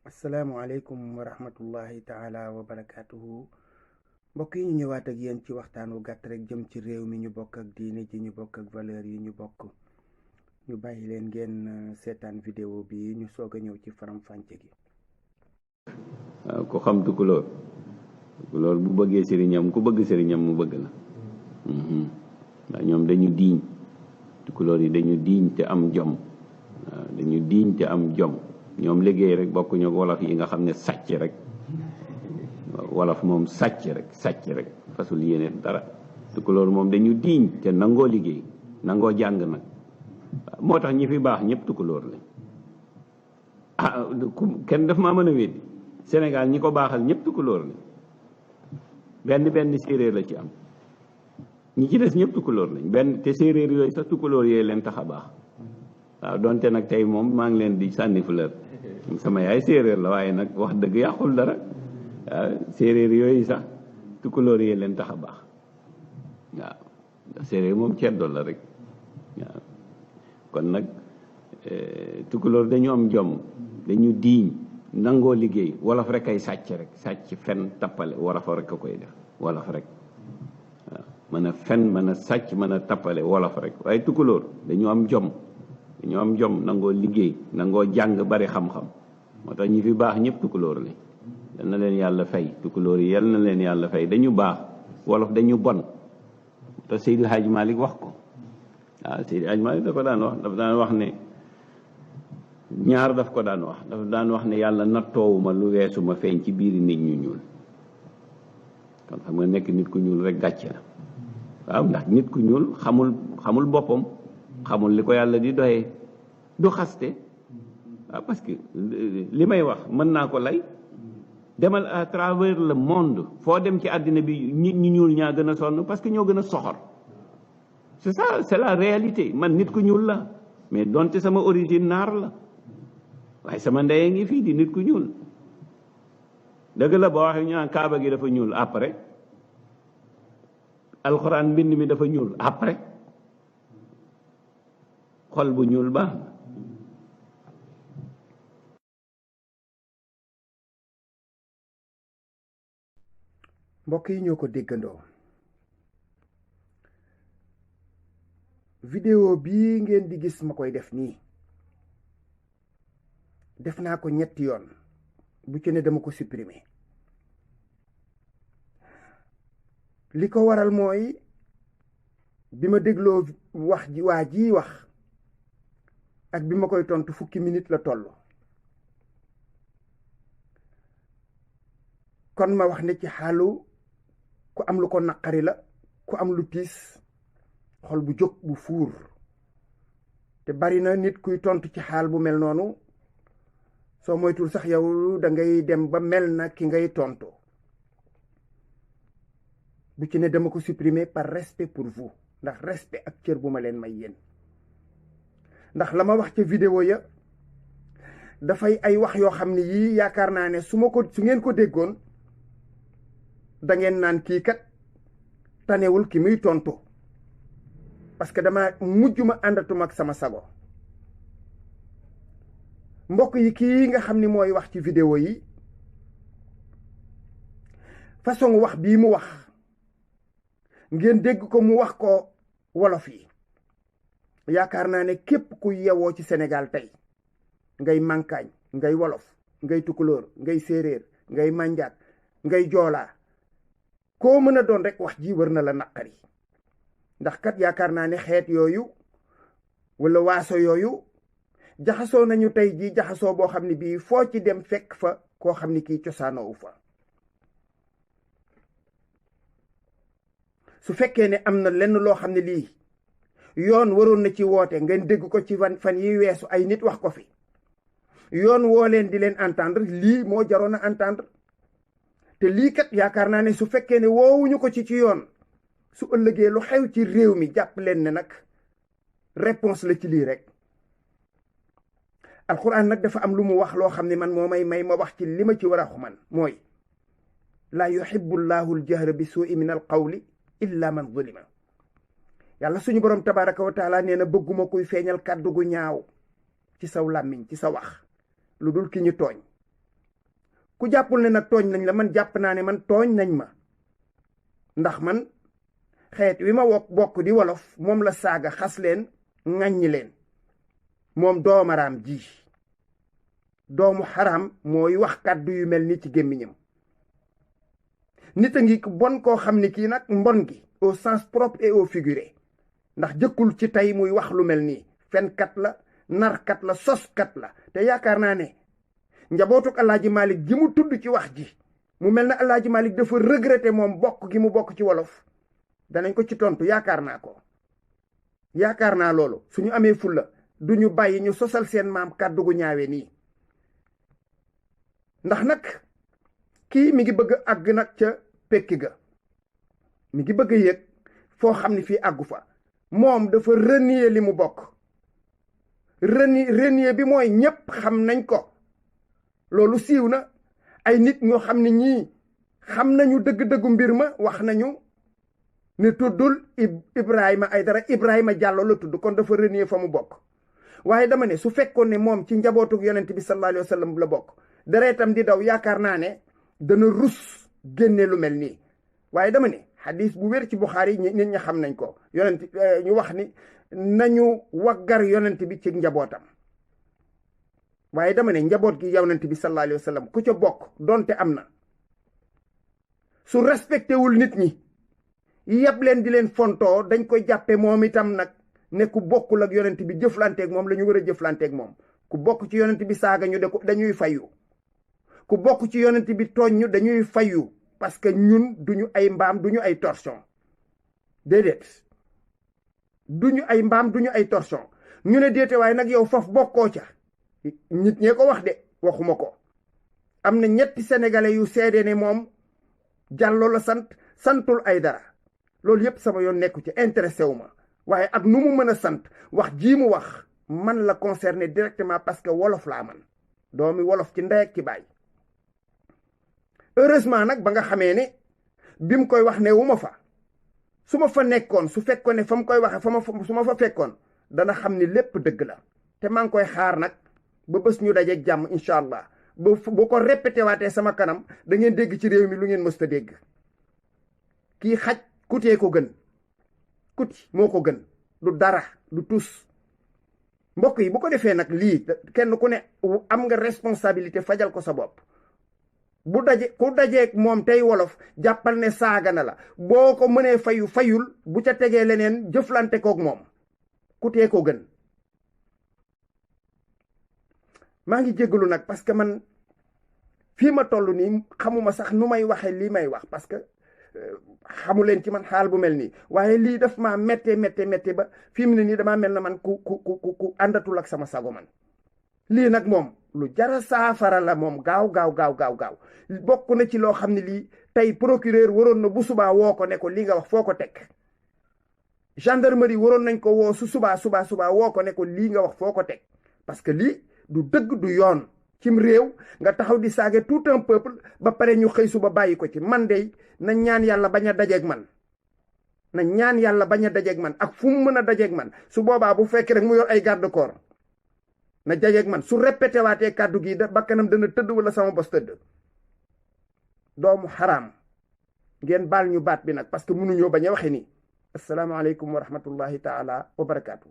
asalaamualeykum wa rahmatullahi taala wa barakaatuhu. mbokk yi ñu ñëwaat ak yéen ci waxtaan wu gàtt rek jëm ci réew mi ñu bokk ak diine ji ñu bokk ak valeur yi ñu bokk. ñu bàyyi leen ngeen seetaan vidéo bi ñu soog a ñëw ci faram-fàcce gi. waaw ku xam tukulóor bu bëggee sëriñam ku bëgg sëriñam mu bëgg la. ndax ñoom dañu diiñ, tukulóor yi dañu diiñ te am jom. waaw dañu diiñ te am jom. ñoom liggéey rek bokkuñu ak wolof yi nga xam ne sàcc rek. wolof moom sàcc rek fasul yéene dara. tukulóor moom dañu diiñ te nangoo liggéey, nangoo jàng nag. moo tax ñi fi baax ñëpp tukulóor lañ. kenn daf maa mën a weddi Sénégal ñi ko baaxal ñëpp tukulóor lañ. benn séeréer la ci am, ñi ci des ñëpp tukulóor lañ. te séeréer yooyu sax tukulóor yooyu leen tax a baax. waaw donte nag tey moom maa ngi leen di sànni fleur. sama yaay séeréer la waaye nag wax dëgg yàqul dara. waaw séeréer yooyu sax tukulóor yee leen tax a baax. waaw séeréer moom ceddo la rek. waaw kon nag tukulóor dañu am jom, dañu diiñ, nangoo liggéey. wolof rek ay sàcc rek, sàcc fen tappale wolof rek a koy def, wolof rek. waaw mën a fen, mën a sàcc, mën a tappale wolof rek. waaye tukulóor dañu am jom, nangoo liggéey, nangoo jàng, bari xam-xam. moo tax ñi fi baax ñëpp tukulóor lañ. yal na leen yàlla fay, tukulóor yi yal na leen yàlla fay. dañu baax, wolof dañu bon. te Seydi Hadj Malick wax ko. waaw Seydi Hadj Malick dafa daan wax ne ñaar daf ko daan wax. dafa daan wax ne yàlla nattoowuma lu weesu ma feeñ ci biiri nit ñu ñuul. kon xam nga nekk nit ku ñuul rek gàcce la. waaw ndax nit ku ñuul xamul boppam, xamul li ko yàlla di doyee, du xaste. waaw parce que li may wax mën naa ko lay. demal à travers le monde, foo dem ci àddina bi nit ñu ñuul ñaa gën a sonn parce que ñoo gën a soxor. c'est ça, c'est la réalité. man nit ku ñuul la, mais donte sama origine naar la, waaye sama ndey ngi fii di nit ku ñuul. dëgg la boo waxee ñu naan kaaba gi dafa ñuul, après alxuraan mbind mi dafa ñuul, après xol bu ñuul baax na. mbokk yi ñoo ko déggandoo. vidéo bii ngeen di gis ma koy def nii, def naa ko 3 yoon, bu ci ne dama ko supprimer. li ko waral mooy bi ma dégloo wax ji waa ji wax ak bi ma koy tontu fukki minute la toll. kon ma wax ne ci xaalu ku am lu ko naqari la, ku am lu tiis, xol bu jóg bu fuur. te bari na nit kuy tontu ci xaal bu mel noonu, soo moytul sax yow da ngay dem ba mel na ki ngay tontu. bu ci ne dama ko supprimer par respect pour vous, ndax respect ak cër bu ma leen may yéen. ndax la ma wax ca vidéo ya dafay ay wax yoo xam ne yii yaakaar naa ne su ngeen ko déggoon da ngeen naan kii kat tanewul ki muy tontu, parce que dama mujj ma àndatuma ak sama sago. mbokk yi, kii nga xam ni mooy wax ci vidéo yi, façon wax bii mu wax ngeen dégg ko mu wax ko wolof yi, yaakaar naa ne képp ku yewoo ci Sénégal tey, ngay mankaañ, ngay wolof, ngay tukulóor, ngay séeréer, ngay manjaak, ngay joolaa, koo mën a doon rek wax ji wër na la naqari. ndax kat yaakaar naa ne xeet yooyu wala waaso yooyu jaxasoo nañu tey ji jaxasoo boo xam ne bii foo ci dem fekk fa koo xam ni kii cosaanoowu fa. su fekkee ne am na lenn loo xam ne lii yoon waroon na ci woote, ngeen dégg ko ci fan yi weesu ay nit wax ko fi, yoon woo leen di leen entendre, lii moo jaroon a entendre. te lii kat yaakaar naa ne su fekkee ne woowuñu ko ci yoon, su ëllëgee lu xew ci réew mi jàpp leen ne nag réponse la ci lii rek. alxuraan nag dafa am lu mu wax loo xam ne man moo may ma wax ci li ma ci war a xuman, mooy laa yuhibbu llahu aljahra bi suui min al qawli illa man zulima. yàlla suñu borom tabaraka wa taala nee na bëgguma kuy feeñal kàddu gu ñaaw ci saw làmmiñ, ci sa wax, lu dul ki ñu tooñ. ku jàppul ne nag tooñ nañ la, man jàpp naa ne man tooñ nañ ma, ndax man xeet wi ma bokk di wolof moom la saaga, xas leen, ŋàññi leen. moom doomaraam ji, doomu xaraam mooy wax kàddu yu mel ni ci gémmiñam. nit a ngi bon koo xam ni kii nag mbon gi au sens propre et au figuré, ndax jëkkul ci tey muy wax lu mel nii. fenkat la, narkat la, soskat la. te yaakaar naa ne njabootuk Alaaji Malick gi mu tudd ci wax ji, mu mel na Alaaji Malick dafa regretter moom bokk gi mu bokk ci wolof, danañ ko ci tontu. yaakaar naa ko, yaakaar naa loolu. suñu amee fulla du ñu bàyyi ñu sosal seen maam kàddu gu ñaawe nii. ndax nag kii mi ngi bëgg a àgg nag ca pekki ga, mi ngi bëgg a yëg foo xam ne fii àggu fa. moom dafa renier li mu bokk. renier bi mooy ñépp xam nañ ko, loolu siiw na. ay nit ñoo xam ne ñii xam nañu dëgg-dëggu mbir ma wax nañu ne tuddul Ibrahima Aïdara, Ibrahima Diallo la tudd. kon dafa renier fa mu bokk. waaye dama ne su fekkoon ne moom ci njabootug yonent bi sallallahu alayhi wa sallam la bokk, deretam di daw, yaakaar naa ne dana rus génne lu mel nii. waaye dama ne xadis bu wér ci Buxaari nit ñi xam nañ ko, yonent ñu wax ni nañu waggar yonent bi ci njabootam. waaye dama ne njaboot gi yonent bi sallallahu alayhi wa sallam ku ca bokk donte am na, su respecté wul nit ñi, yëpp leen di leen fontoo, dañ koy jàppe moom itam nag ne ku bokkul ak yonent bi jëflanteeg moom la ñu war a jëflanteeg moom. ku bokk ci yonent bi saaga ñu dañuy fayu, ku bokk ci yonent bi tooñ ñu dañuy fayu, parce que ñun duñu ay mbaam, duñu ay torchon. déedéet, duñu ay mbaam, duñu ay torchon. ñu ne déete waaye nag yow foofu bokkoo ca. nit ñee ko wax de, waxuma ko. am na ñetti sénégalais yu seede ne moom Diallo la santul Aïdara. loolu yépp sama yoon nekku ci, intéressé wu ma. waaye ak nu mu mën a sant, wax jii mu wax man la concerné directement, parce que wolof laa man, doomi wolof ci ndey ak ci baay. heureusement nag ba nga xamee ne bi mu koy wax ne wu ma fa, su ma fa nekkoon, su fekkoon ne fa mu koy waxe su ma fa fekkoon, dana xam ni lépp dëgg la. te maa ngi koy xaar nag ba bés ñu dajeeg jàmm incha allah. bu ko répété waatee sama kanam da ngeen dégg ci réew mi lu ngeen mësta dégg. kii xaj kutee ko gën, kuti moo ko gën, du dara, du tus. mbokk yi bu ko defee nag lii kenn ku ne am nga responsabilité fajal ko sa bopp. ku dajeeg moom tey wolof, jàppal ne saaga na la. boo ko mënee fayul bu ca tegee leneen jëflante koog moom, kutee ko gën. maa ngi jéggalu nag parce que man fii ma toll nii xamuma sax nu may waxee lii may wax, parce que xamu leen ci man xaal bu mel nii. waaye lii daf maa méttee ba fii mu ne nii damaa mel na man ku àndatul ak sama sago man. lii nag moom lu jara saafara la moom, gaaw bokk na ci loo xam ne lii tey procureur waroon na bu subaa woo ko ne ko li nga wax foo ko teg. gendarmerie waroon nañ ko woo su subaa woo ko ne ko lii nga wax foo ko teg. parce que lii du dëgg, du yoon cim réew nga taxaw di saaga tout un peuple ba pare ñu xëy suba bàyyi ko ci. man de na ñaan yàlla bañ a dajeeg man, na ñaan yàlla bañ a dajeeg man, ak fu mu mën a dajeeg man. su boobaa bu fekkee rek mu yor ay garde corps na dajeeg man. su répété waatee kàddu gi bakkanam dana tëdd wala sama bos tëdd. doomu xaraam, ngeen baal ñu baat bi nag parce que mënuñoo bañ a waxe nii. asalaamaaleykum wa rahmatullahi taala wa barakaatu.